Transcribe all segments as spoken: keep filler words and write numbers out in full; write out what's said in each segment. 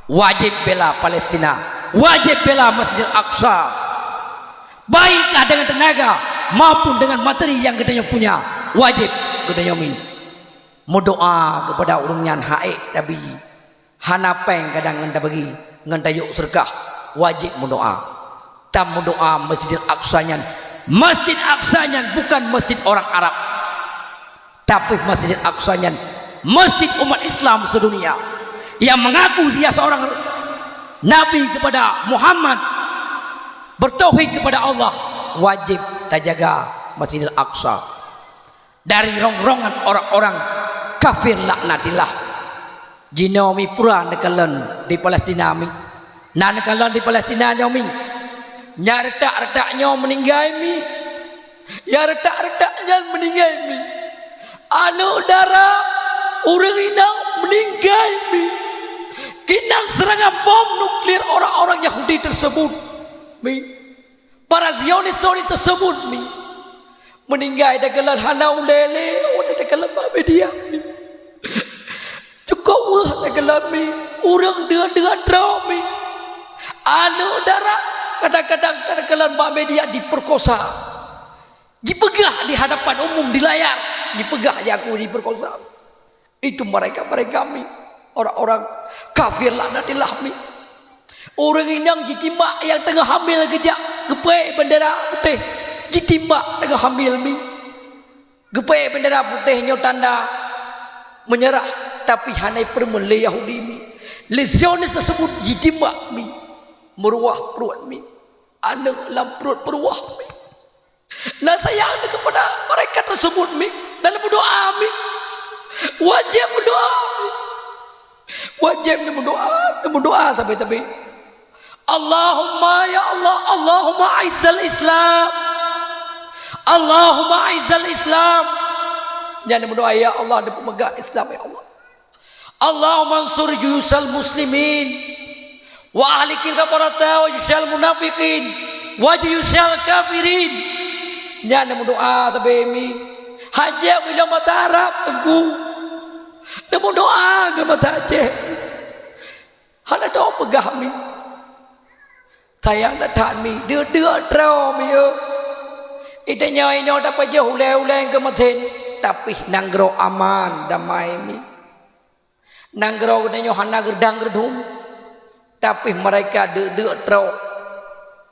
Wajéb bela Palestina, wajéb bela Masjidil Aqsa, baik dengan tenaga maupun dengan materi nyang geutanyoe punya, wajéb geutanyoe min. Meudoa keupada ureuëng nyan hak ék tabi, hana péng kadang ngon tabagi, ngon tayok seudeukah, wajéb meudoa. Tameudoa Masjidil Aqsa nyan, Masjid Aqsa nyan bukan masjid orang Arab. Tapi Masjidil Aqsa nyan masjid umat Islam sedunia yang mengaku dia seorang nabi kepada Muhammad, bertauhid kepada Allah, wajib tajaga Masjidil Aqsa dari rongrongan orang-orang kafir laknatillah. Jinoe mi pura neukalon di Palestina mi. Na neukalon di Palestina nyoe mi. Nyang reutak-reutak nyoe meuninggai mi. Nyang reutak-reutak nyan meuninggai mi. Aneuk dara ureuëng inong meuninggai mi. Keunan seurangan bom nuklir orang-orang Yahudi tersebut mi. Para Zionis-Zionis tersebut mi. Meuninggai takalon hana ulée lé, watée takalon bak media mi. Cukôp weueh takalon mi, ureuëng deuek-deuek droe mi. Aneuk dara kadang-kadang takalon bak media diperkosa. Dipeugah di hadapan umum di layar, dipeugah ya aku diperkosa. Itu mereka-mereka mi, orang-orang kafir laknatillah mi. Ureuëng inong jitimbak nyang teungoh hamil geujak geupeuék bendera putéh, jitimbak teungoh hamil mi. Geupeuék bendera putéh nyoe tanda meunyeurah, tapi hana peurumoh lé Yahudi mi. Lé Zionis tersebut jitimbak mi, meuruwah pruet mi, aneuk lam pruet meuruwah mi. Na sayang keupada mereka tersebut mi, dan meudoa mi. Wajéb meudoa mi. Wajéb meudoa, meudoa sabe-sabe. Allahumma ya Allah, Allahumma aizzal Islam. Allahumma aizzal Islam. Nyan meudoa, ya Allah, deuh peumegah Islam ya Allah. Allahumma ansur juyusal muslimin wa ahlikil kafarata wa juyusal munafiqin wa juyusal kafirin. Nyan meudoa sabe mi. Hajat ilong mata Arab teungku. Meudoa ngon mata Aceh. Hana teupeugah mi. Sayang that-that mi, deuek-deuek droe mi yo. Ita nyoe inoe tapajoh ulée-ulée keu meusén, tapi nanggroe aman damai mi. Nanggroe geutanyoe hana geurdang-geurdum, tapi mereka deuek-deuek trok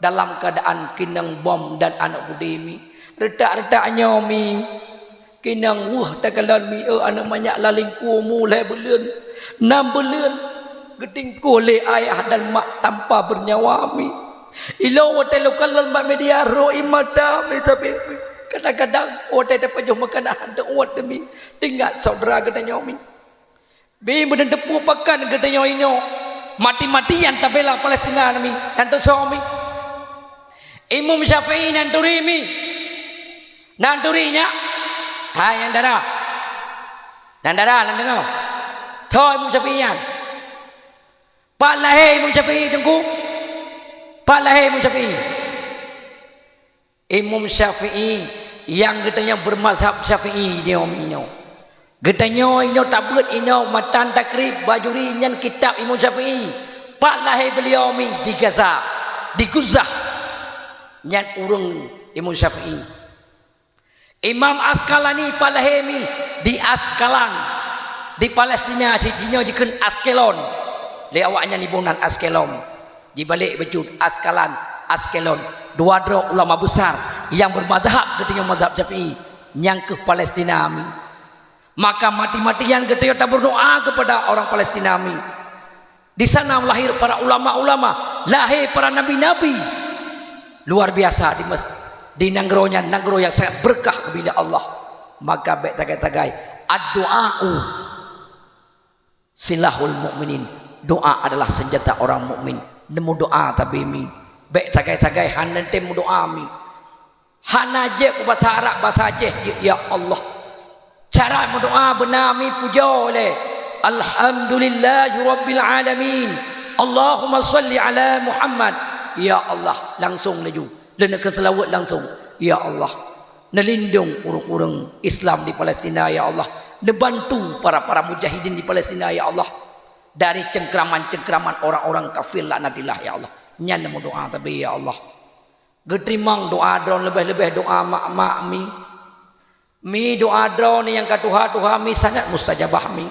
dalam keadaan keunong bom dan aneuk beudé mi. Reutak-reutak nyoe mi, keunong weueh takalon mi, eu aneuk manyak lalingku mu lhée buleuen, nam buleuen, geutingkoh lé ayah dan mak tanpa beurnyawa mi. Ilong watée lôn kalon bak media roh ie mata mi, tapi kadang-kadang watée tapajoh makanan hana teuôt mi, teuingat syedara geutanyoe mi. Bi meuneuteupeue pakon geutanyoe inoe mati-matian tabela Palestina nami, nyan teusoe mi. Imum Syafi'i nyan turi mi. Nyan turi nyak. Hai nyang dara. Nyang dara lam deungoe. Tho Imum Syafi'i nyan. Pat lahé Imum Syafi'i teungku? Pat lahé Imum Syafi'i? Imum Syafi'i nyang geutanyoe beumazhab Syafi'i nyoe inoe. Geutanyoe inoe tabeuet inoe matan Takrib Bajuri nyan kitab Imum Syafi'i. Pat lahé beuliau mi di Gaza, di Gaza. Nyan ureuëng Imum Syafi'i. Imam Asqalani pat lahé mi di Askalan, di Palestina, jinoe jikheun Askelon. Lé awaknyan iboh nan Askelon. Jibalek bacut Askalan, Askelon. Dua droe ulama besar nyang beumazhab geutanyoe mazhab Syafi'i, nyang keuh Palestina mi. Maka mati-matian geutanyoe tabeurdoa keupada orang Palestina mi. Di sana lahir para ulama-ulama, lahé para nabi-nabi. Luar biasa di mes-, di nanggroe nyan, nanggroe nyang sangat beureukat geubri lé Allah. Maka bék tagai-tagai, addu'a'u silahul mu'minin. Doa adalah senjata orang mukmin. Neumeudoa tabe mi. Bék tagai-tagai hana tem meudoa mi. Hana jeuet basa Arab, basa Aceh jeuet, "Ya Allah." Cara meudoa beuna mi pujoe lé, "Alhamdulillahirabbil alamin. Allahumma shalli ala Muhammad." Ya Allah, langsung laju. Lé neukheun seulaweuet langsung. Ya Allah, neulindong ureuëng-ureuëng Islam di Palestina, ya Allah. Neubantu para-para mujahidin di Palestina, ya Allah. dari cengkraman-cengkraman orang-orang kafir laknatillah, ya Allah. Nyan meudoa tabi, ya Allah. Geuteurimong doa droe, leubeh-leubeh doa mak-mak mi. Mi, doa droe nyang ka tuha-tuha mi sangat mustajabah mi.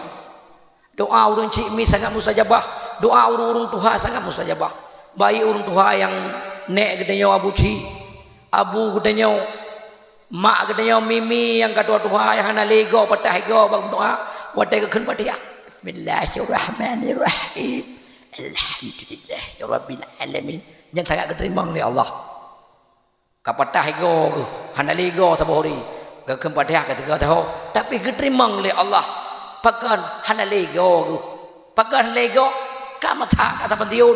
Doa ureuëng chik mi sangat mustajabah. Doa ureuëng-ureuëng tuha sangat mustajabah. Baik ureuëng tuha nyang nek geutanyoe abu chik, abu geutanyoe, mak geutanyoe, mimi nyang ka tuha-tuha nyang hana lé goe patah goe bak doa, watée geukheun Fatihah, "Bismillahirrahmanirrahim. Alhamdulillahirabbil alamin." Nyan sangat geuteurimong lé Allah. Ka patah goe geuh, hana lé goe saboh ri. Geukheun Fatihah ka teuga taho, tapi geuteurimong lé Allah. Pakon hana lé goe geuh? Pakon hana lé goe? Ka meuthak ka sapeue tiun.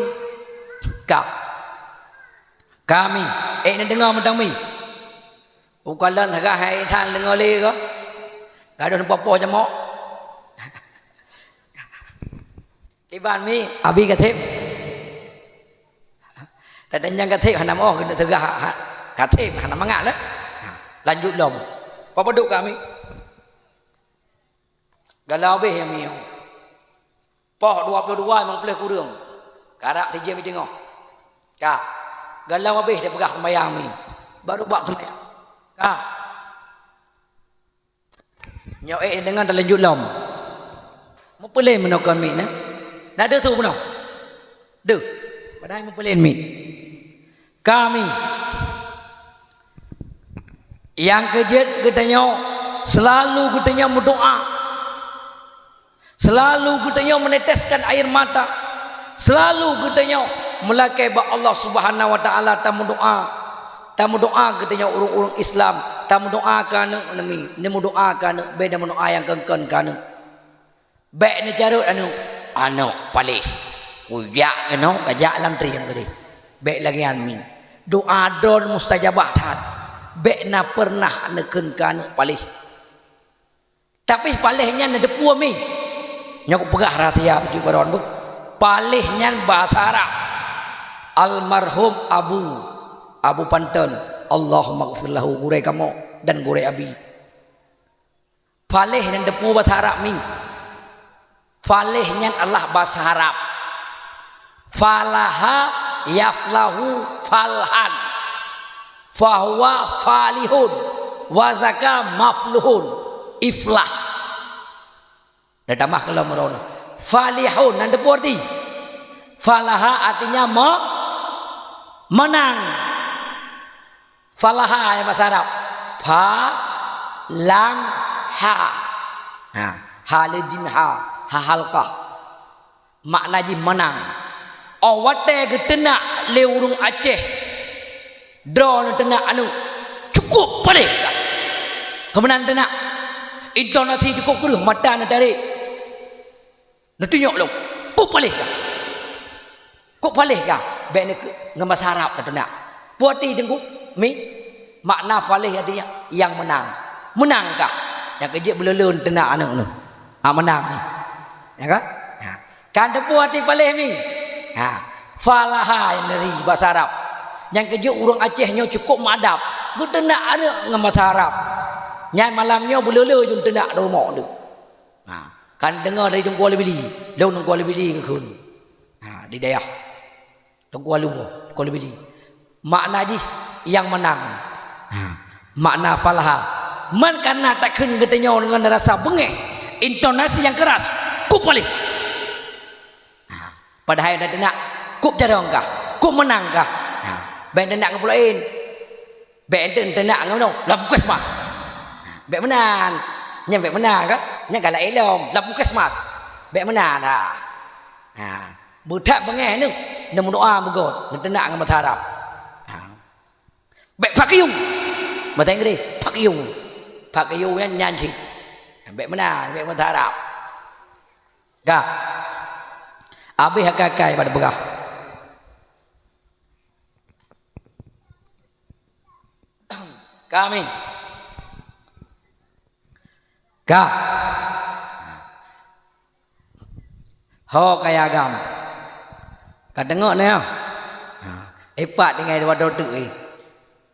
Ka. Kami, eh, neudeungoe mantong mi. Ukalon sagai hai than deungoe lé goe. Gadôh neupoh-poh jamok. Iban mi, abi ka theb. Tadanyang ka theb hana moh keuneuk teugah ha, ha, ka theb hana mangat lé. Ha, lanjut lom. Papaduk kami. Galau beh nyang miyueb. Poh dua puluh dua limong ploh kureueng. Karab sijeuem i teungoh. Ka. Galau habéh teupeugah seumayang mi. Baru bak seumayang. Ka. Nyoe ék deungon talanjut lom. Meupeulen meunoe kon miet na. Na deuh su meunoe? Deuh. Padahai meupeulen miet. Kami nyang keujeuet geutanyoe, seulalu geutanyoe meudoa. Seulalu geutanyoe meuneteskan air mata. Seulalu geutanyoe meulakée bak Allah Subhanahu wa Taala tameudoa. Tameudoa geutanyoe ureuëng-ureuëng Islam, tameudoa keu aneuëk neumi, neumeudoa keu aneuëk, bék neumeudoa nyang kon-kon keu aneuëk. Bék neucarot aneuëk, "Aneuëk paléh, kujak keunoe kajak lam trieng keudeh." Bék lagée nyan mi. Doa droe mustajabah that. Bék na peureunah neukheun keu aneuëk paléh. Tapi paléh nyan neuteupeue mi. Nyoe kupeugah rahsia bacut baron beuh. Paléh nyan bahasa Arab. Almarhum Abu, Abu Panton, Allahumma ghfir lahu, gurée kamoe dan gurée abi. Paléh nyan neuteupeue bahasa Arab mi. Paléh nyan adalah bahasa Arab. Falaha yaflahu falhan. Fahuwa falihun. Wa zaka mafluhun. Iflah. Dah tamah kalau meurona. Falihun nyan neuteupeue arti. Falaha artinya me-, menang. Falaha nyang bahasa Arab. Fa, lam, ha. Ha, ha lé jim ha, ha halqah. Makna jih menang. Oh watée geuteunak lé ureuëng Aceh, droe neuteunak aneuëk, cukup paléh ka. Keumeunan teunak, intonasi cukup kreueh, mata neutarek. Neutunyok lom. Kok paléh ka? Kok paléh ka? Bék neukeu-, ngon bahasa Arab neuteunak. Peue arti teungku? Mi? Makna faléh artinya nyang meunang. Meunang kah? Nyang keujeuet beuleuleuen teunak aneuëk nyoe. Ha, meunang nyoe. Ya kan? Ha. Kan teupeue arti faléh mi? Ha. Falaha nyang dari bahasa Arab. Nyang keujeuet ureuëng Aceh nyoe cukup meuadab. Geuteunak aneuëk ngon bahasa Arab. Nyan malam nyoe beuleuleuen jeuet teunak di rumoh tu. Ha, kan deungoe dari Teungku Alui Bili, lôn Teungku Alui Bili geukheun. Ha, di dayah. Teungku Alui, Teungku Alui Bili. Makna jih nyang meunang. Ha, makna falaha. Man kana takheun geutanyoe deungon rasa beungéh, intonasi nyang keuras, kok paléh. Ha, padahai na teunak, kok carông kah, kok meunang kah. Ha, bék teunak ngon peue laén. Bék ente teunak ngon meunoe, lam puskesmas. Bék meunan. Nyan bék meunan ka? Nyan galak ilom, lam puskesmas. Bék meunan dah. Ha. Beuthat beungéh nyoe, neumeudoa beugôt, neuteunak ngon bahasa Arab. Ha. Bék fuck you. Bahasa Inggris, fuck you. Fuck you nyan, nyan cit. Bék meunan, bék bahasa Arab. Ka. Abéh akai-akai bak peugah. Kami. Ka. Ho kaya agam. Ka deungoe nyoe? Ha. Ipat tinggai dua doteuk, eh.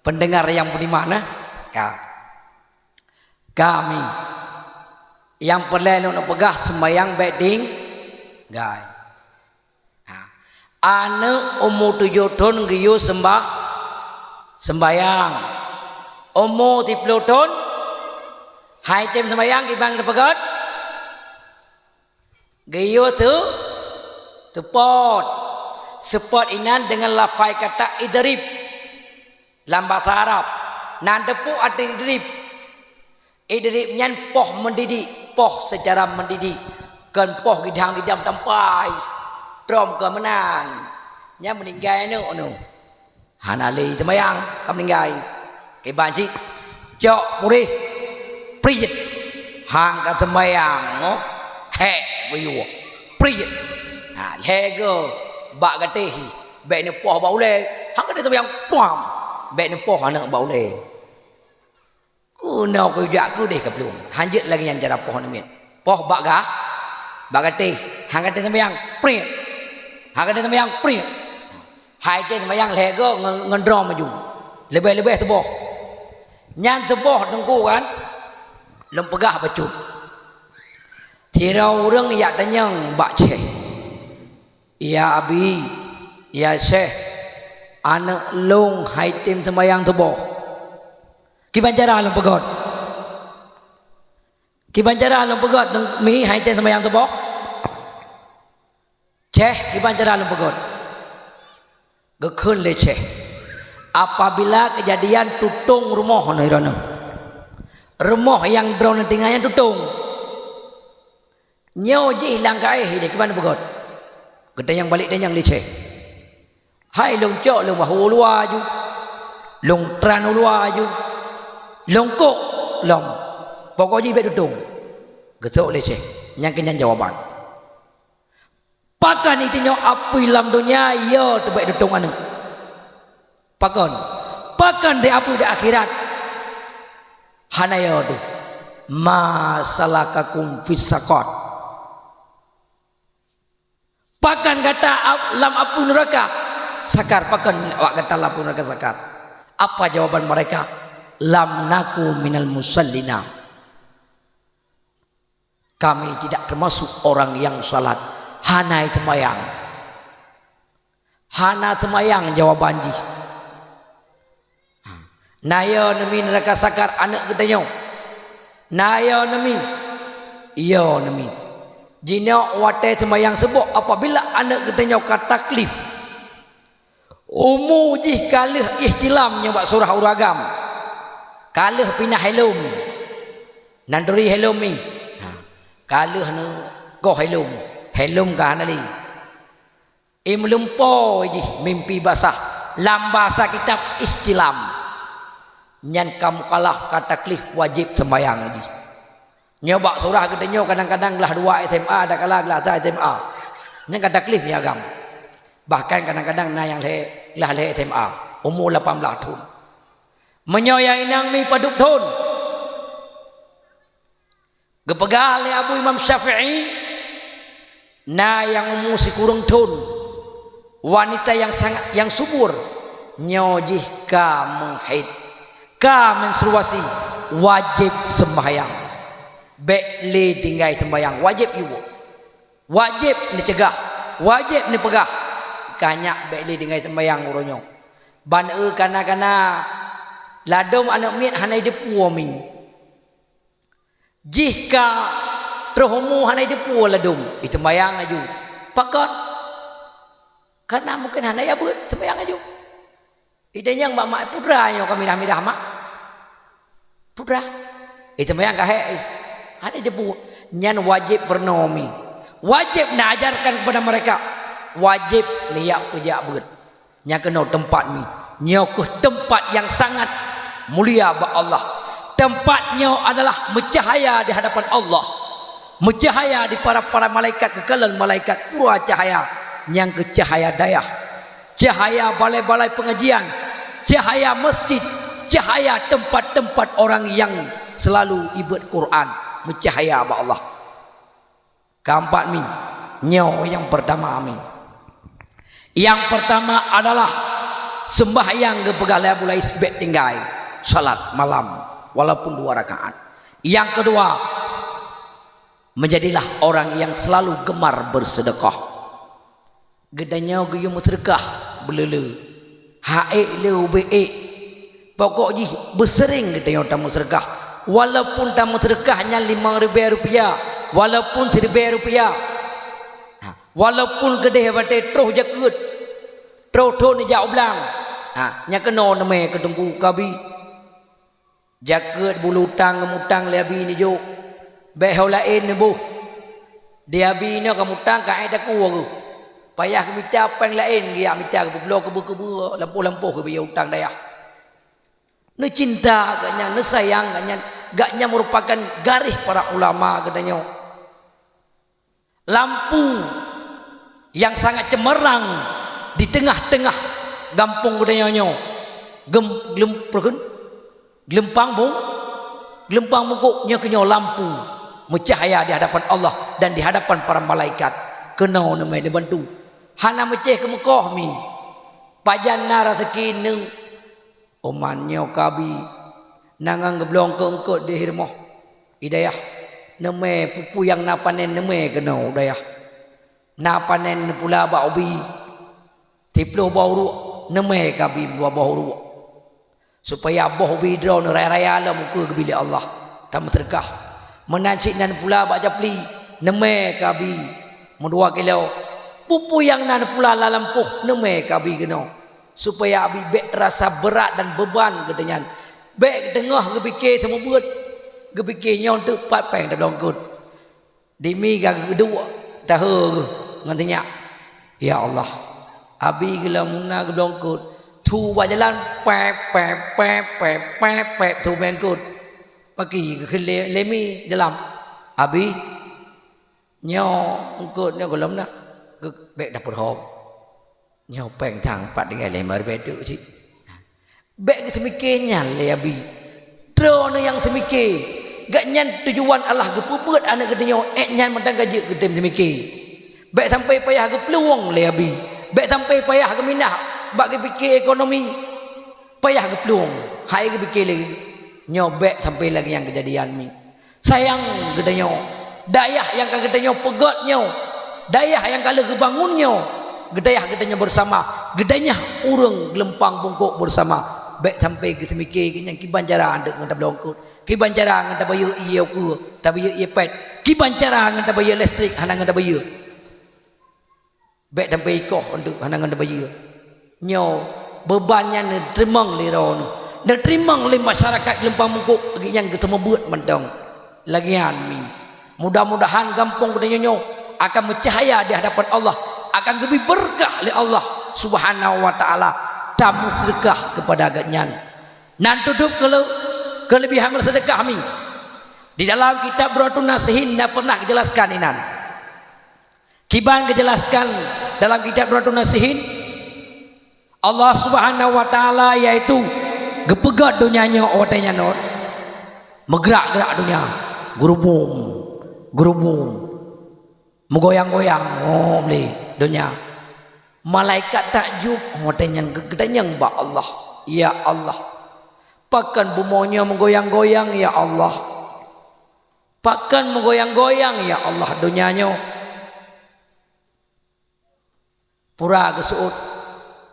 Pendengar yang budiman, eh. Ka. Kami. Nyang peureulée lôn peugah, seumayang bék ting-, Gai. Ha. Aneuk umu tujoh thon geuyue seumbah, seumbahyang. Umu siplôh thon, han tém seumbahyang, kiban teupeugöt? Geuyue seu-, seupôt. Seupôt inan deungon lafai kata idrib. Lam basa Arab, na teupeue arti idrib. Idrib nyan poh meudidik, poh seucara meudidik. Kon poh gidam-gidam tampai. Trom keu meunan. Nyan meuninggai aneuk nyoe. Hana lé seumayang, ka meuninggai. Kiban cit, cok puréh, priet. Han ka seumayang, oh. Hék, geuyue. Priet. Ha, lhèe go bak gatéh, bèk neupoh bak ulèe. Han ka seumayang, puam. Bèk neupoh aneuk bak ulèe. Keunoe kujak keudeh ka plueng. Han jeuet lagèe nyan cara poh aneuk miet. Poh bak ga-, bak gatéh. Han ka seumayang, priet. Han ka seumayang, priet. Han tém seumayang lhèe go ngon, ngon droe maju. Leubeh-leubeh seuboh. Nyan seuboh teungku kan, lôn peugah bacut. Sidroe ureueng jak tanyong bak syèh, "Ya Abi, ya Syèh, aneuk lôn han tém seumayang seuboh. Kiban cara lôn peugöt? Kiban cara lôn peugöt mi han tém seumayang seuboh?" "Syèh, kiban cara lôn peugöt?" Geukheun lé syèh, "Apabila keujadian tutong rumoh nyoe droeneuh, rumoh nyang droeneuh tinggai nyan tutong, nyoe jih lam kayèe ideh, kiban lôn peugöt?" Geutanyong balek tanyong lé syèh. "Hai lôn cok lôn bahue u luwa aju, lôn tran u luwa aju, lôn kok lom, pokok jih bèk tutong." Geusok lé syèh, nyan keuh nyan jawaban. Pakon iteunyoe apui lam donya yo teubèk tutong aneuk? Pakon? Pakon di apui di akhirat hana yo teuh? "Ma salakakum fis saqar?" Pakon gata ap-, lam apui nuraka Sakar? Pakon awak gata lam apui nuraka Sakar? Apa jawaban mereka? "Lam naku minal musallina." Kami tidak termasuk orang yang salat. Hana seumayang. Hana seumayang jawaban jih. Na yo neumi nuraka Sakar aneuk geutanyoe? Na yo neumi? Yo neumi. Jinoe watèe seumayang suboh apabila aneuk geutanyoe ka taklif, umu jih ka lheueh ihtilam nyoe bak surah ureueng agam, ka lheueh pinah helom. Nan turi helom mi. Ha, ka lheueh neukoh helom. Helom ka hana lé. Imeulumpoe jih mimpi basah, lam basa kitab ihtilam. Nyan ka mukallaf, ka taklif, wajéb seumayang jih. Nyoe bak surah geutanyoe kadang-kadang glah dua S M A, ada kala glah sa S M A. Nyan ka taklif nyan agam. Bahkan kadang-kadang na nyang lhèe, glah lhèe S M A, umu lapan blaih thon. Meunyoe nyang inong mi padub thon, geupeugah lé Abu Imam Syafi'i, na nyang umu sikureueng thon, wanita nyang sangat, nyang subur, nyoe jih ka meuhaid, ka menstruasi, wajéb seumayang. Bèk lé tinggai seumayang, wajéb yue. Wajéb neuceugah, wajéb neupeugah, ka nyak bèk lé tinggai seumayang uroe nyoe. Ban eu kana-kana ladôm aneuk miet hana jiteupue mi. Jih ka troh umu hana jiteupue ladôm, jiseumayang laju. Pakon? Karena mungkin hana jabeuet, seumayang laju. Ideh nyang mak-mak putra nyoe ka mirah-mirah mak. Putra. Jiseumayang ka hék, eh. Hana jiteupue. Nyan wajéb peurunoe mi. Wajéb neuajarkan kepada mereka. Wajéb neujak peujak beuet. Nyan keunoe teumpat mi. Nyoe keuh teumpat nyang sangat mulia bak Allah. Teumpat nyoe adalah meucahaya di hadapan Allah. Meucahaya di para-para malaikat, geukalon malaikat uroe cahaya nyang keuh cahaya dayah. Cahaya balai-balai pengajian, cahaya masjid, cahaya teumpat-teumpat orang nyang seulalu ibeuet Quran, meucahaya bak Allah. Keempat mi, nyoe nyang pertama mi. Nyang pertama adalah sembahyang geupeugah lé Abu Lais bèk tinggai salat malam walaupun dua rakaat. Nyang kedua, Menjadilah orang yang selalu gemar bersedekah. Geutanyoe geuyue meuseudeukah beuleu-leu. Ha'ék le ubé ék. Pokok jih beuseuréng geutanyoe tameuseudeukah. Walaupun tameuseudeukah nyan limong ribée rupiah, walaupun siribée rupiah. Ha, walaupun keudeh watée troh jakeuet, troh thon jak u blang. Ha, nyang keunoe neumé keu teungku kabi. Jakeuet bulu utang ngon mutang lé abi neujok. Bék ho laén neuboh. Di abi nyoe ka mutang ka ék takue geuh. Payah geumita péng laén geujak mita geupubloe keubeu-keubeu lampôh-lampôh geubiyeu utang dayah. Neucinta geuh nyan, neusayang geuh nyan, geuh nyan meurupakan garéh para ulama geutanyoe. Lampu nyang sangat cemerlang di teungoh-teungoh gampông geutanyoe nyoe. Gem-, glem-, peue kheun? Geulumpang bung-, geulumpang bungkôk nyoe keunyoe lampu meucahya di hadapan Allah dan di hadapan para malaikat. Keunoe neumé neubantu. Hana meucéh keumeukoh mi. Pajan na raseuki neuk. Oman nyoe kabi, na ngon geubloe eungkôt-eungkôt di rumoh. I dayah, neumé peue-peue nyang na panen neumé keunoe u dayah. Na panen neupula bak ubi, siplôh boh uruek, neumé kabi dua boh uruek. Supaya boh ubi droeneuh raya-raya lom ukeue geubi lé Allah, tameuseudeukah. Meunan cit na neupula bak japli, neumé kabi meudua kilo. Peue-peue nyang na neupula lam lampôh, neumé kabi keunoe. Supaya abi bék rasa beurat dan beuban geutanyoe. Bék teungoh geupike seumeubeuet, geupike nyoe teuk pat péng tabloe eungkôt. Di mi ka geuduek tahe geuh ngon teunyak. Ya Allah, abi geulom na geubloe eungkôt. Thu bak jalan, pép, pép, pép, pép, pép, pép, thu bak eungkôt. Paki geukheun lé, lé mi dalam. Abi, nyoe eungkôt nyoe gohlom na, geu-, bék dapeuet hom. Nyoe péng thang pat tinggai lé maribée teuk cit. Bék geuseumiké nyan lé abi. Droeneuh nyang seumiké. Geuhnyan tujuan Allah geupeubeuet aneuëk geutanyoe, ék nyan mantong ka jeuet geutem seumiké. Bék sampai payah geuplueng lé abi. Bék sampai payah geuminah bak geupiké ekonomi. Payah geuplueng, hai geupiké lé. Nyoe bék sampai lagée nyang keujadian mi. Sayang geutanyoe, dayah nyang ka geutanyoe peugét nyoe, dayah nyang ka lheueh geubangun nyoe, geudayah geutanyoe beusama, geudanyah ureuëng geulumpang bungkôk beusama. Bék sampai geuseumiké geuhnyan kiban cara aneuëk ngon tabloe eungkôt, kiban cara ngon tabayeue ié ukeue, tabayeue ié pet, kiban cara ngon tabayeue listrik hana ngon tabayeue. Bék sampai ikoh untuk hana ngon tabayeue. Nyoe beuban nyan neuteurimong lé droeneuh, neuteurimong lé masyarakat geulumpang bungkôk, geuhnyan geuseumeubeuet mantong. Lagée nyan mi. Mudah-mudahan gampông geutanyoe nyoe akan meucahya di hadapan Allah, akan geubri beureukat lé Allah Subhanahu wa Taala, tameuseudeukah keupada geuhnyan. Nan tutôb keuleu-, keuleubihan meuseudeukah mi. Di dalam kitab Duratun Nasihin na pernah geujelaskan inan. Kiban geujelaskan dalam kitab Duratun Nasihin, Allah Subhanahu wa Taala yaitu geupeugét donya nyoe watée nyan nyoe, meugrak-grak donya, geurubum, geurubum, meugoyang-goyang, oh, lé donya. Malaikat takjub watée nyan geu-, geutanyong bak Allah, "Ya Allah, pakon bumoe nyoe meugoyang-goyang, ya Allah?" Pakon meugoyang-goyang, ya Allah, donya nyoe? Pura geuseuôt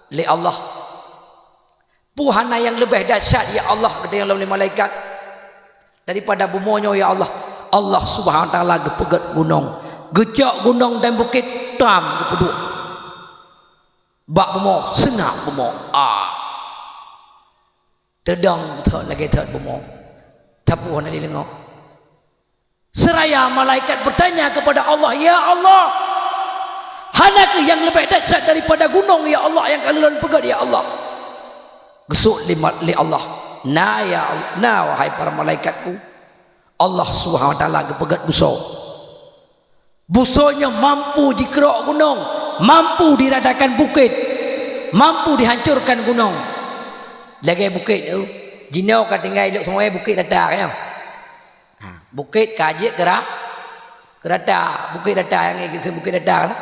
lé Allah. Peue hana nyang leubeh dahsyat, ya Allah, geutanyong lom lé malaikat, daripada bumoe nyoe, ya Allah? Allah Subhanahu wa Taala geupeugét gunong, geucok gunong dan bukét tam geupeuduek bak bumoe, seungab bumoe. Ah. Teudong thot lagée thot bumoe, tapu hana jileungoe. Seraya malaikat bertanya kepada Allah, "Ya Allah, hana kheueh nyang leubeh dahsyat daripada gunong, ya Allah, nyang ka lôn peugét, ya Allah?" Geuseuôt lé ma-, lé Allah, "Na, ya Al-, na, wahai para malaikat-Ku." Allah Subhanahu wa Taala geupeugét busoe. Busoe nyoe mampu jikrok gunong, mampu diratakan bukét, mampu dihancurkan gunong. Lagée bukét nyoe, jinoe ka tinggai lôn seumuanya bukét rata nyoe. Ha, bukét ka jeuet keu ra-, keu rata, bukét rata nyang ikheun bukét rata na.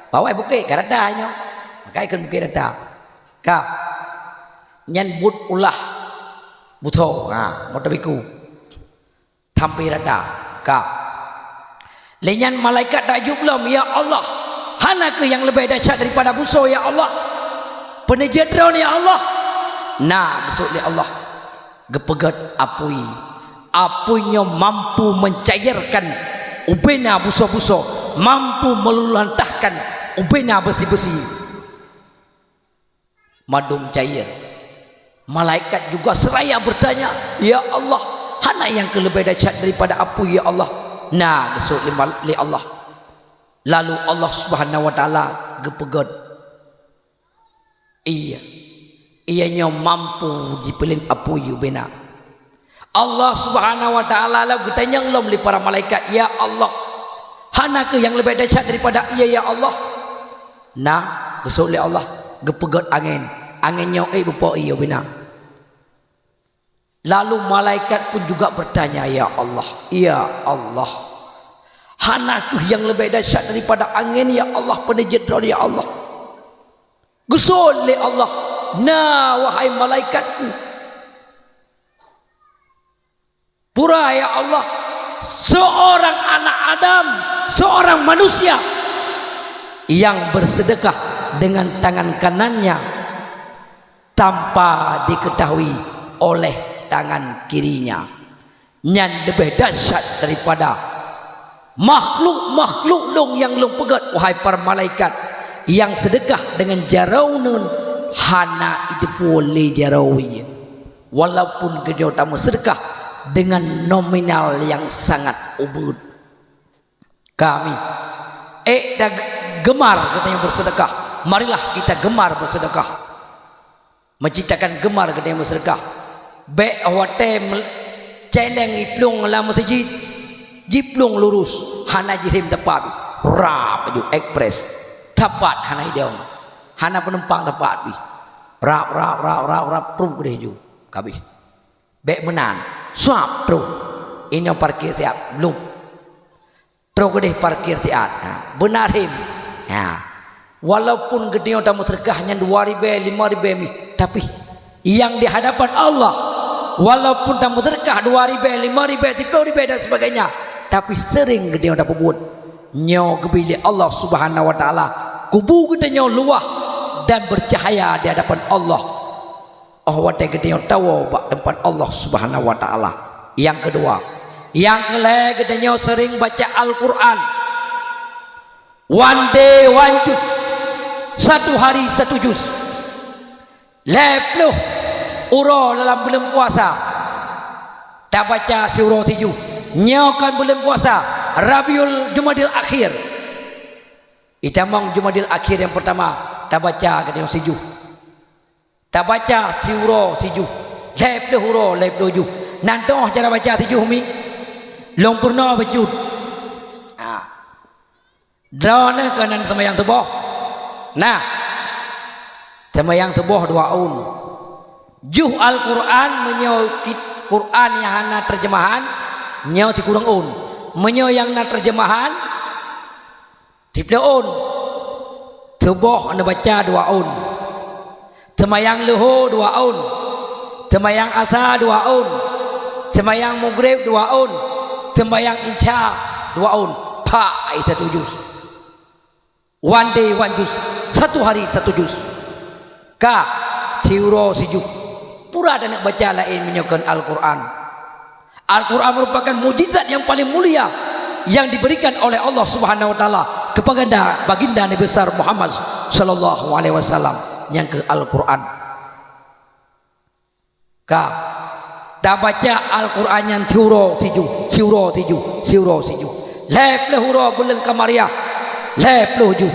Bawai bukét ka rata nyoe. Maka ikheun bukét rata. Ka. Nyan buet ulah busoe, ha, moto biku. Sampai rata. Ka. Lé nyan malaikat takjub lom, "Ya Allah, hana kheueh nyang leubeh dahsyat daripada busoe, ya Allah? Peue neujeuet droeneuh, ya Allah?" "Na," geusut lé Allah. Geupeugét apui. Apui nyoe mampu mencairkan ubena busoe-busoe, mampu meluluhlantahkan ubena beusi-beusi. Mandum cair. Malaikat juga seraya bertanya, "Ya Allah, hana nyang kheueh leubeh dahsyat daripada apui, ya Allah?" "Na," geusut lé mal-, lé Allah. Lalu Allah Subhanahu wa Taala geupeugét, "Iya, iya nyoe mampu jipeulén apui ubena." Allah Subhanahu wa Taala lom geutanyong lom lé para malaikat, "Ya Allah, hana kheueh nyang leubeh dahsyat daripada iya, ya Allah?" "Na," geusut lé Allah, geupeugét angén. Angén nyoe ék beupo ié ubena. Lalu malaikat pun juga bertanya, "Ya Allah, ya Allah, hana kheueh nyang leubeh dahsyat daripada angén, ya Allah, peue neujeuet droeneuh, ya Allah?" Geusut lé Allah, "Na, wahai malaikatku." Pura, ya Allah, seorang anak Adam, seorang manusia yang bersedekah dengan tangan kanannya tanpa diketahui oleh tangan kirinya, nyan leubeh dahsyat daripada makhluk-makhluk lôn nyang lôn peugét, wahai para malaikat, nyang seudeukah deungon jaroe neuh hana jiteupeue lé jaroe. Walaupun geutanyoe tameuseudeukah deungon nominal nyang sangat ubeut. Kami, ék ta gemar geutanyoe beuseudeukah. Marilah kita gemar beuseudeukah. Menciptakan gemar geutanyoe beuseudeukah. Bék watée mel-, céléng jiplueng lam meuseujid, jiplueng lurus, hana jirhem teumpat. Rap laju, ekspres. Teumpat hana idong. Hana penumpang teumpat pih. Rap, rap, rap, rap, rap, trok deh ju. Kabeh. Bék meunan. Suap trok. Inoe parkir siat, blub. Trok keudeh parkir siat. Ha, beuna rhem. Ha. Walaupun geutanyoe tameuseudeukah nyan dua ribée, lima ribée mih, tapi nyang di hadapan Allah, walaupun tameuseudeukah dua ribée, lima ribée, siplôh ribée dan sebagainya, tapi sering geutanyoe tapeubuet, nyoe geubri lé Allah Subhanahu wa Taala kubu geutanyoe luwah dan bercahaya di hadapan Allah. Óh watée geutanyoe tawoe bak teumpat Allah Subhanahu wa Taala. Nyang keudua, nyang keulhée geutanyoe seuring baca Al-Qur'an. One day one juz. Satu hari satu juz. Lhée plôh uroe lam buleuen puasa tabaca siuroe sijuh. Nyoe kon buleuen puasa, Rabiul Jumadil Akhir. Itamong Jumadil Akhir nyang peurtama tabaca geutanyoe sijuh. Tabaca siuroe sijuh, lhée plôh uroe lhée plôh juh. Na teu'oh cara baca sijuh mi? Lôn peurunoe bacut. Ha. Droeneuh keunan seumayang suboh. Nah, seumayang suboh dua ôn. Juh Al-Qur'an, meunyoe kit-, Qur'an nyang hana teurjeumahan, nyoe sikureueng ôn. Meunyoe nyang na teurjeumahan, siplôh ôn. Suboh neubaca dua ôn. Seumayang leuhô dua ôn. Seumayang asa dua ôn. Seumayang mugreb dua ôn. Seumayang isya dua ôn. Pak, satu juz. One day one juz. Satu hari satu juz. Ka, siuroe sijuh. Pura taneuk baca laén meunyoe kon Al-Qur'an. Al-Qur'an merupakan mukjizat yang paling mulia yang diberikan oleh Allah Subhanahu wa Taala kepada Baginda Nabi besar Muhammad sallallahu alaihi wasallam, nyang keuh Al-Qur'an. Ka, tabaca Al-Qur'an nyan siuroe sijuh, siuroe sijuh, siuroe sijuh. Lhée plôh uroe buleuen Kamariah, lhée plôh juh.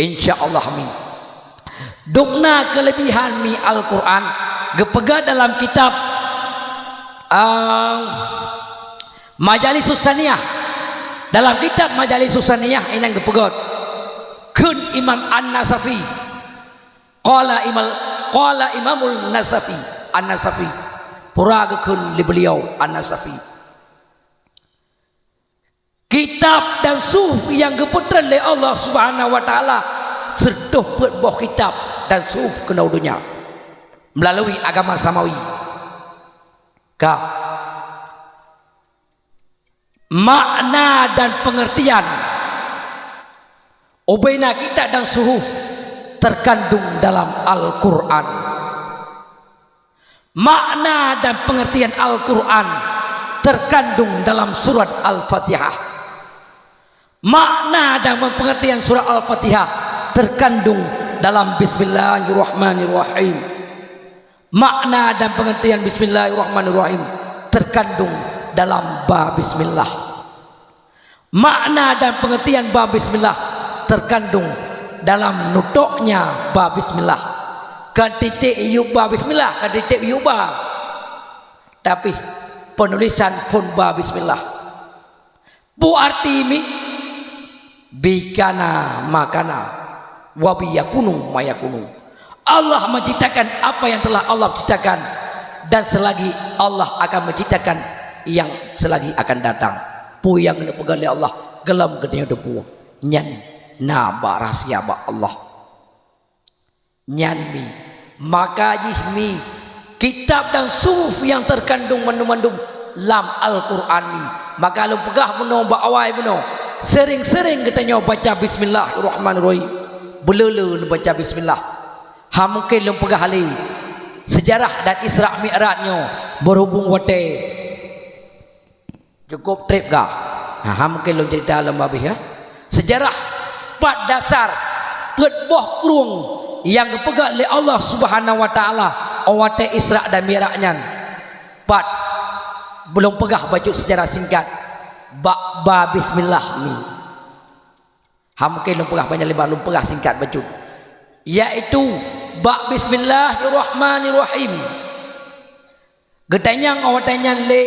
Insya Allah, amin. Dum na keulebihan mi Al-Qur'an geupeugah dalam kitab, ah, Majalisus Saniyah. Dalam kitab Majalisus Saniyah inan geupeugah, kheun Imam An-Nasafi. Qala Imal-, qala Imamul Nasafi, An-Nasafi. Pura geukheun lé beuliau An-Nasafi. Kitab dan suhuf nyang geupeutreun lé Allah Subhanahu wa Taala sireutoh peuet boh kitab dan suhuf keunoe donya meulalu agama samawi. Ka. Makna dan pengertian ubena kitab dan suhuf terkandung dalam Al-Quran. Makna dan pengertian Al-Quran terkandung dalam surat Al-Fatihah. Makna dan pengertian surat Al-Fatihah terkandung dalam Bismillahirrahmanirrahim. Makna dan pengertian Bismillahirrahmanirrahim terkandung dalam ba Bismillah. Makna dan pengertian ba Bismillah terkandung dalam nutoknya ba Bismillah. Kan titik yub ba Bismillah, kan titik yub ba. Tapi penulisan phon ba Bismillah. Peue arti mi? Bikana makana, wa biyakunu mayakunu. Allah menciptakan apa yang telah Allah ciptakan, dan selagi Allah akan menciptakan yang selagi akan datang. Peue nyang neupeugah lé Allah gohlom geutanyoe teupeue, nyan na bak rahsia bak Allah. Nyan mi, maka jih mi, kitab dan suhuf nyang terkandung mandum-mandum lam Al-Quran mi. Maka lôn peugah bunoe bak awai bunoe, sering-sering geutanyoe baca Bismillahirrahmanirrahim. Beuleu-leu neubaca Bismillah. Ha mungken lôn peugah lé seujarah dan Isra Mi'raj nyoe, berhubung watée cukôp treb gah. Ha, ha mungken lôn ceurita lom babeh, ya. Seujarah pat dasar peuet boh krueng nyang geupeugah lé Allah Subhanahu wa Taala watée Isra dan Mi'raj nyan. Pat, lôn peugah bacut seujarah singkat bak ba Bismillah ni. Ha mungken lôn peugah banyak leubeh, lôn peugah singkat bacut, yaitu bak Bismillahirrahmanirrahim. Geutanyong watée nyan lé,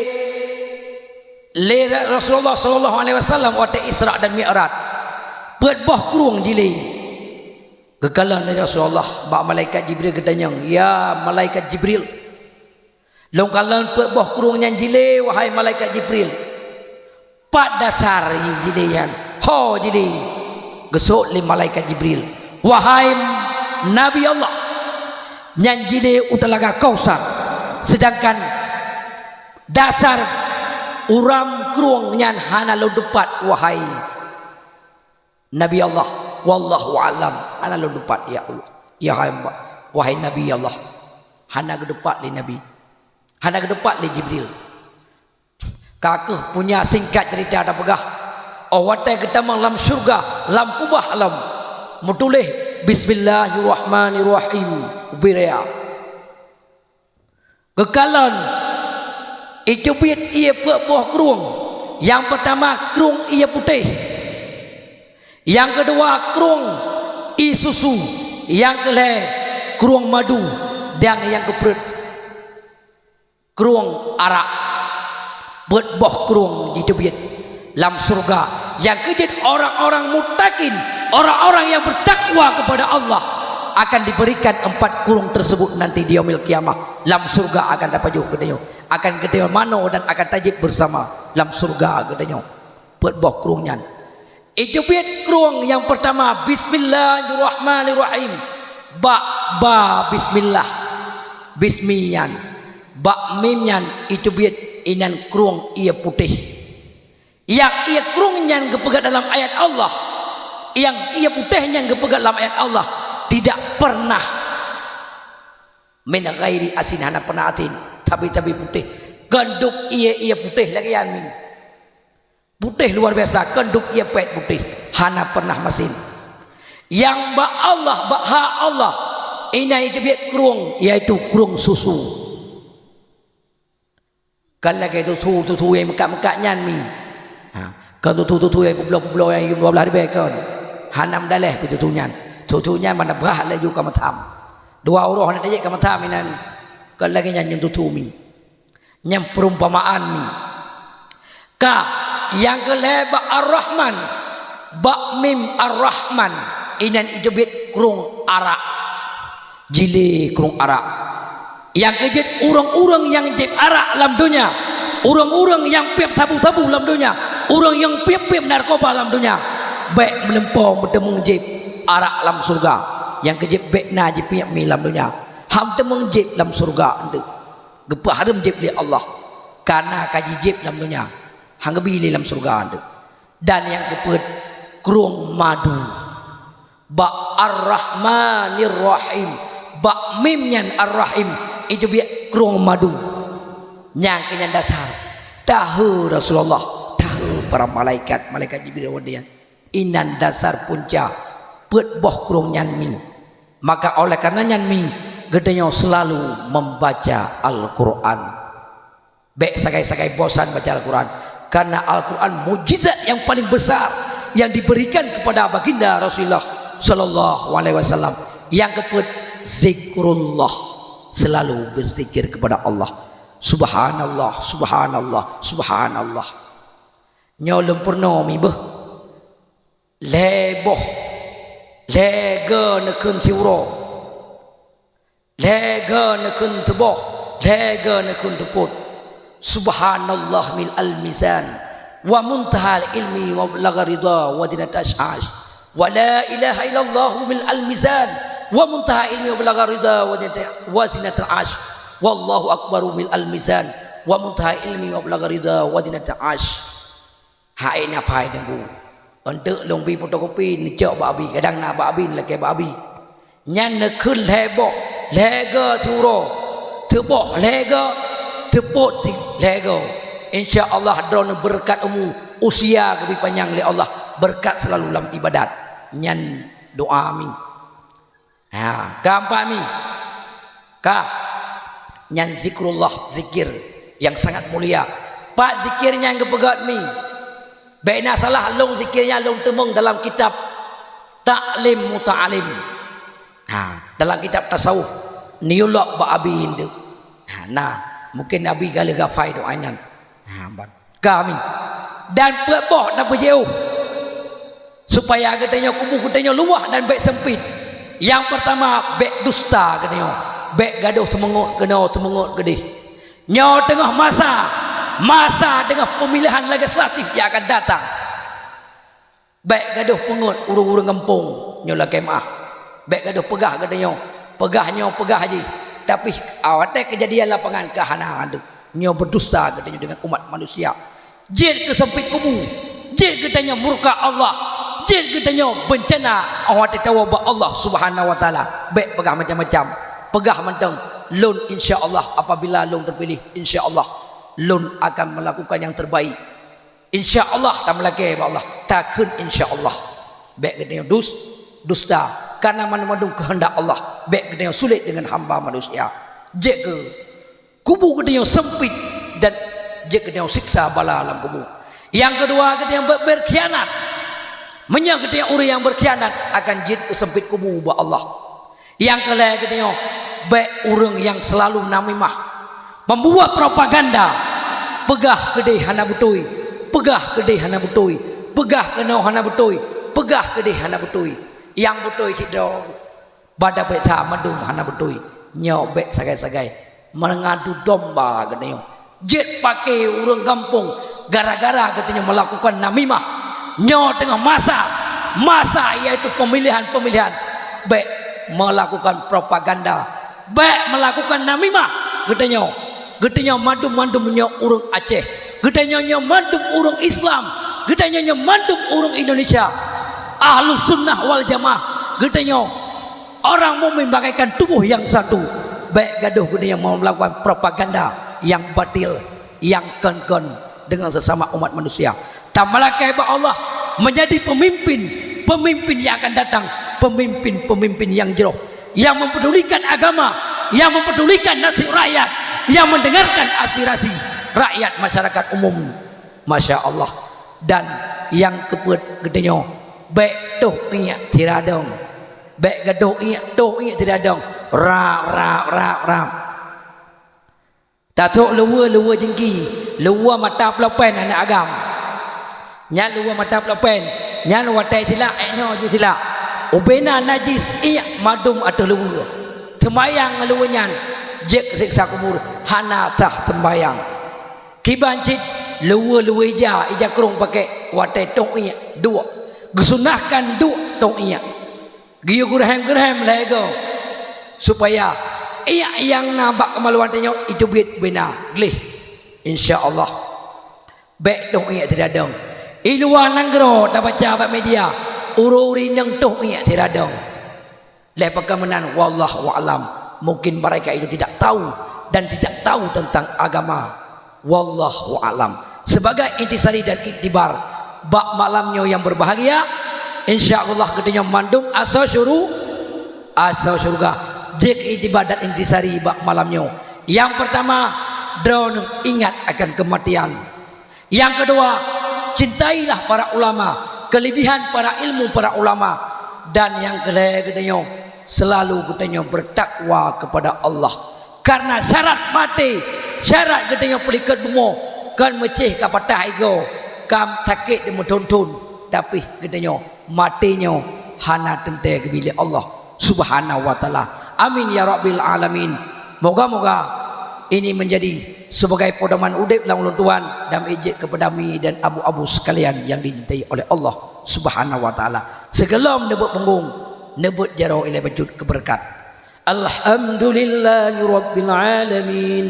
lé Rasulullah sallallahu alaihi wasallam watée Isra dan Mi'raj, peuet boh krueng jilé. Geukalon lé Rasulullah bak malaikat Jibril geutanyong, "Ya malaikat Jibril, lôn kalon peuet boh krueng nyan jilé, wahai malaikat Jibril. Pat dasar jilé nyan? Ho jilé?" Geuseuôt lé malaikat Jibril, "Wahai Nabi Allah, nyan jilé u Talaga Kausar, seudangkan dasar uram krueng nyan hana lôn teupat, wahai Nabi Allah. Wallahu a'lam, hana lôn teupat, ya Allah, ya hai, wahai Nabi Allah." Hana geuteupat lé Nabi, hana geuteupat lé Jibril. Ka kheueh punya singkat cerita tapeugah, óh watée geutamong lam syeuruga, lam kubah lom, meutuléh, "Bismillahirrahmanirrahim," ubé raya. Geukalon, iteubiet ié peuet boh krueng. Nyang peutama krueng ié putéh, nyang keudua krueng ié susu, nyang keulhée krueng madu, dan nyang keupreuet krueng arak. Peuet boh krueng jiteubiet lam syeuruga, nyang keu jeuet orang-orang muttaqin, orang-orang yang bertakwa kepada Allah, akan diberikan empat krueng tersebut nanti di yaumil qiyamah. Lam syeuruga akan tapajoh geutanyoe, akan geutanyoe manoe dan akan tajieb bersama lam syeuruga geutanyoe. Peuet boh krueng nyan. Iteubiet krueng nyang peurtama, "Bismillahirrahmanirrahim." Bak ba bismillah. Bismi nyan. Bak mim nyan iteubiet inan krueng ié putéh. Nyang ié krueng nyan geupeugah dalam ayat Allah. Nyang ié putéh nyan geupeugah dalam ayat Allah. Tidak pernah, min ghairi asin, hana pernah asin. Tabi-tabi putéh. Kandub ié-ié putéh lagée nyan. Putéh luar biasa, kandub ié pét putéh, hana pernah masin. Nyang bak Allah, bak hak Allah, inan iteubiet krueng, yaitu krueng susu. Kon lagée susu-susu nyang meukat-meukat nyan mi. Ha, kon susu-susu nyang peubloe-peubloe nyang yum dua blaih ribée kon. Hana meudaleh pih susu nyan. Susu nyan mana brah laju ka meutham. Dua uroe hana tajép ka meutham inan. Kon lagée nyan nyang susu mi. Nyang perumpamaan ni. Ka, nyang keu lhée bak Ar-Rahman, bak mim Ar-Rahman, inan iteubiet krueng arak. Jilé krueng arak. Nyang keu jeuet ureuëng-ureuëng nyang jieb arak lam donya, ureuëng-ureuëng nyang piep sabu-sabu lam donya, ureuëng nyang piep-piep narkoba lam donya, bék meulumpoe meuteumeung jieb arak lam syeuruga. Nyang keu jeuet bék na jipiep mi lam donya. Ham teumeung jieb lam syeuruga, eunteuk. Geupeuhareuem jieb lé Allah, kana ka jijieb lam donya. Han geubi lé lam syeuruga teuh. Dan nyang keupeuet, krueng madu. Bak Ar-Rahmanir Rahim. Bak mim nyan Ar-Rahim. Itu biet krueng madu. Nyang keu nyan dasar. Tahe Rasulullah. Tahe para malaikat. Malaikat Jibril wan nyan. Inan dasar punca. Peuet boh krueng nyan mi. Maka oleh karena nyan mi, geutanyoe selalu membaca Al-Quran. Bék sagai-sagai bosan baca Al-Quran, karena Al-Quran mukjizat yang paling besar yang diberikan kepada Baginda Rasulullah sallallahu alaihi wasallam. Nyang keupeuet, zikrullah, selalu berzikir kepada Allah. Subhanallah, subhanallah, subhanallah. Nyoe lôn peurunoe mi beuh. Lhée boh, lhée geu neukheun siuroe. Lhée geu neukheun teuboh, lhée geu neukheun teupot. Subhanallah mil al-mizan, wa muntahal ilmi wa balagha ridha wa zinatal arsh. Wa la ilaha illallah mil al-mizan, wa muntahal ilmi wa balagha ridha wa zinata-, wa zinatal arsh. Wallahu akbar mil al-mizan, wa muntahal ilmi wa balagha ridha wa zinatal arsh. Hai nafai teungku. Eunteuk lôn bi fotokopi neucok bak abi, kadang na bak abi, neulakée bak abi. Nyan neukheun lhée boh, lhée geu siuroe, teuboh lhée geu, teupot lhée geu. Insya Allah droeneuh beureukat umu, usia geubi panyang lé Allah, beureukat seulalu lam ibadat. Nyan doa mi. Ha, keempat mi. Ka. Nyan zikrullah, zikir yang sangat mulia. Pat zikir nyang geupeugét mi? Bék na salah, lôn zikir nyan lôn teumeung dalam kitab Taklim Muta'alim. Ha, dalam kitab tasawuf, neulok bak abi indeuek. Ha, na, mungkin abi galeh gafai doa nyan. Ha, ban. Ka mi. Dan peuet boh tapeujiôh, supaya geutanyoe kubu geutanyoe luwah dan bék seumpit. Nyang peurtama, bék dusta geutanyoe, bék gadôh seumeungot keunoe seumeungot keudeh. Nyoe teungoh masa, masa teungoh peumilihan legislatif nyang akan datang. Bék gadôh peungeut ureuëng-ureuëng gampông nyoe lakée meuáh. Bék gadôh peugah geutanyoe, peugah nyoe peugah jih, tapi watée keujadian lapangan ka hana andeuek. Nyoe beudusta geutanyoe deungon umat manusia. Jeuet keu seumpit kubu, jeuet geutanyoe murka Allah, jeuet geutanyoe beuncana watée tawoe bak Allah Subhanahu wa Taala. Bék peugah macam-macam, peugah mantong, "Lôn insya Allah, apabila lôn teupiléh, insya Allah lôn akan meulakukan nyang teubaik." Insya Allah, tameulakée bak Allah, takheun insya Allah. Bék geutanyoe dus-, dusta, karena mandum-mandum keuheundak Allah. Bék geutanyoe sulet deungon hamba manusia. Jeuet keu kubu geutanyoe seumpit dan jeuet geutanyoe siksa bala lam kubu. Nyang keudua, geutanyoe bék beurkhianat. Meunyoe geutanyoe ureuëng nyang beurkhianat, akan jeuet keu seumpit kubu bak Allah. Nyang keu lhée geutanyoe, bék ureuëng nyang seulalu namimah, membuat propaganda, peugah keudeh hana beutôi, peugah keudeh hana beutôi, peugah keunoe hana beutôi, peugah keudeh hana beutôi. Nyang beutôi cit droe, bada bék that mandum hana beutôi. Nyoe bék sagai-sagai meungadu domba geutanyoe. Jeuet paké ureuëng gampông gara-gara geutanyoe meulakukan namimah. Nyoe teungoh masa, masa yaitu peumilihan-peumilihan. Bék meulakukan propaganda, bék meulakukan namimah. Geutanyoe, geutanyoe mandum-mandum nyoe ureuëng Aceh. Geutanyoe nyoe mandum ureuëng Islam. Geutanyoe nyoe mandum ureuëng Indonesia. Ahlus Sunnah wal Jamaah. Geutanyoe orang mukmin bagaikan tubuh yang satu. Bék gadôh geutanyoe meulakukan propaganda nyang batil, nyang kon-kon deungon sesama umat manusia. Tameulakée bak Allah menjadi pemimpin, pemimpin yang akan datang, pemimpin-pemimpin yang jroh, yang mempedulikan agama, yang mempedulikan nasib rakyat, yang mendengarkan aspirasi rakyat masyarakat umum. Masya Allah. Dan nyang keupeuet geutanyoe, bék toh iék tiradong. Bék gadôh iék, toh iék tiradong. Rap, rap, rap, rap. Tatrok luweue-luweue jingki, luweue mata plopen aneuk agam. Nyan luweue mata plopen, nyan watée silak ék nyoe jisilak. Ubena najis iék mandum ateueh luweue. Seumayang ngon luweue nyan jeuet keu siksa kubur, hana sah seumayang. Kiban cit luweue-luweue ija, ija krong pakék watée tong iék duek. Geusunahkan duek tong iék. Geuyue geureuhem-geureuhem lhée goe, supaya iék nyang na bak keumaluan tanyoe iteubiet beuna gleh. Insya Allah. Bék toh iék siradong. I luwa nanggroe tabaca bak media, ureuëng-ureuëng nyang toh iék siradong. Lé pakon meunan, wallahu a'lam. Mungkin mereka itu tidak tahu dan tidak tahu tentang agama. Wallahu a'lam. Sebagai intisari dan iktibar, bak malam nyoe yang berbahagia, insya Allah geutanyoe mandum asoe syuru-, asoe syurga. Jeuet iktibar dan intisari bak malam nyoe. Yang pertama, droeneuh ingat akan kematian. Yang kedua, cintailah para ulama, kelebihan para ilmu para ulama. Dan yang kelhée geutanyoe, selalu geutanyoe bertakwa kepada Allah. Karena syarat maté, syarat geutanyoe peulikot bumoe, kon meucéh ka patah igoe, kon sakét dimeuthon-thon, tapi geutanyoe maté nyoe hana teuntée geubri lé Allah Subhanahu wa Taala. Amin ya Rabbil Alamin. Moga-moga ini menjadi sebagai pedoman udeb lam ulôn tuan dan ijek kepada mi dan abu-abu sekalian yang dicintai oleh Allah Subhanahu wa Taala. Sigohlom neubeuet punggong, neubeuet jaroe ilée bacut keu beureukat. Alhamdulillahi Rabbil Alamin.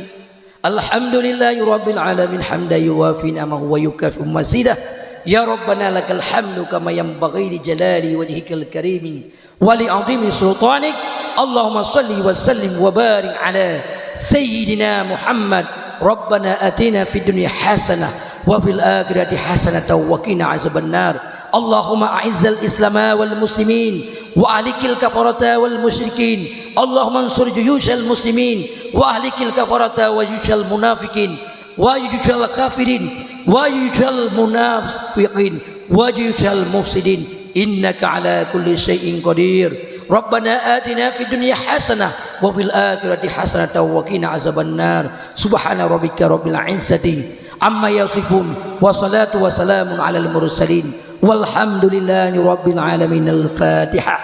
Alhamdulillahi Rabbil Alamin, hamdan yuwafi ni'amahu wa yukafi mazidah. Ya Rabbana lakal hamdu kama yanbaghi li jalali wajhikal karimi wa li azimi sultanik. Allahumma salli wa sallim wa barik ala Sayyidina Muhammad. Rabbana atina fid dunya hasanah wa fil akhirati hasanatan wa qina azabannar. Allahumma a'izzal islama wal muslimin wa ahlikil kafarata wal musyrikin. Allahumma ansur juyushal muslimin wa ahlikil kafarata wa juyushal munafiqin wa juyushal kafirin wa juyushal munafiqin wa juyushal mufsidin. Innaka ala kulli syai'in qadir. Rabbana atina fid dunya hasanah wa fil akhirati hasanatan wa qina azabannar. Subhana rabbika rabbil izzati amma yasifun. Wassalatu wassalamu alal mursalin. Walhamdulillahi rabbil alamin. Al-Fatihah.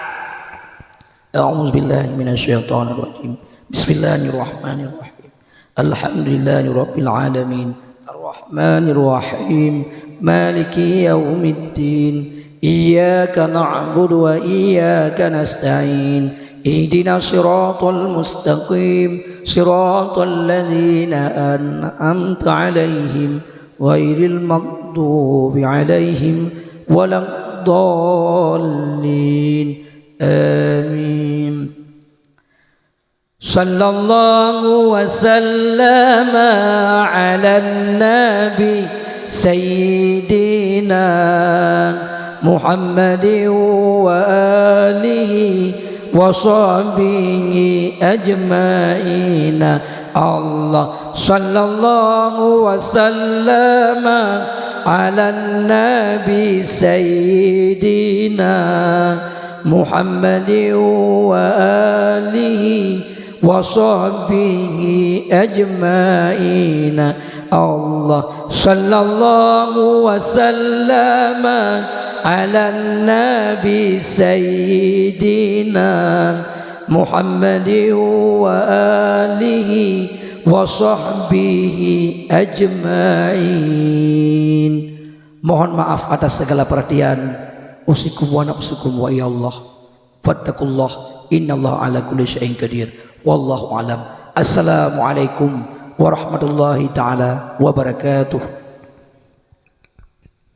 A'udzubillahi minasyaitonirrajim. Bismillahirrahmanirrahim. Alhamdulillahi rabbil alamin. Arrahmanirrahim. Maliki yaumiddin. Iyyaka na'budu wa iyyaka nasta'in. Ihdinas siratal mustaqim. Siratal ladzina an'amta 'alaihim ghairil maghdubi 'alaihim waladdallin. Amin. Sallallahu wa sallama 'alan nabi sayyidina Muhammadin wa alihi wa sahbihi ajma'ina. Allah, sallallahu wa sallama 'alan nabi sayyidina Muhammadin wa alihi wa sahbihi ajma'ina. Allah, sallallahu wa sallama 'alan nabi sayyidina Muhammadin wa alihi wa sahbihi ajma'in. Mohon maaf atas segala perhatian. Usikum wa nafsukum wa ya Allah. Fattakullah, innallaha ala kulli syai'in qadir. Wallahu alam. Assalamualaikum warahmatullahi taala wabarakatuh.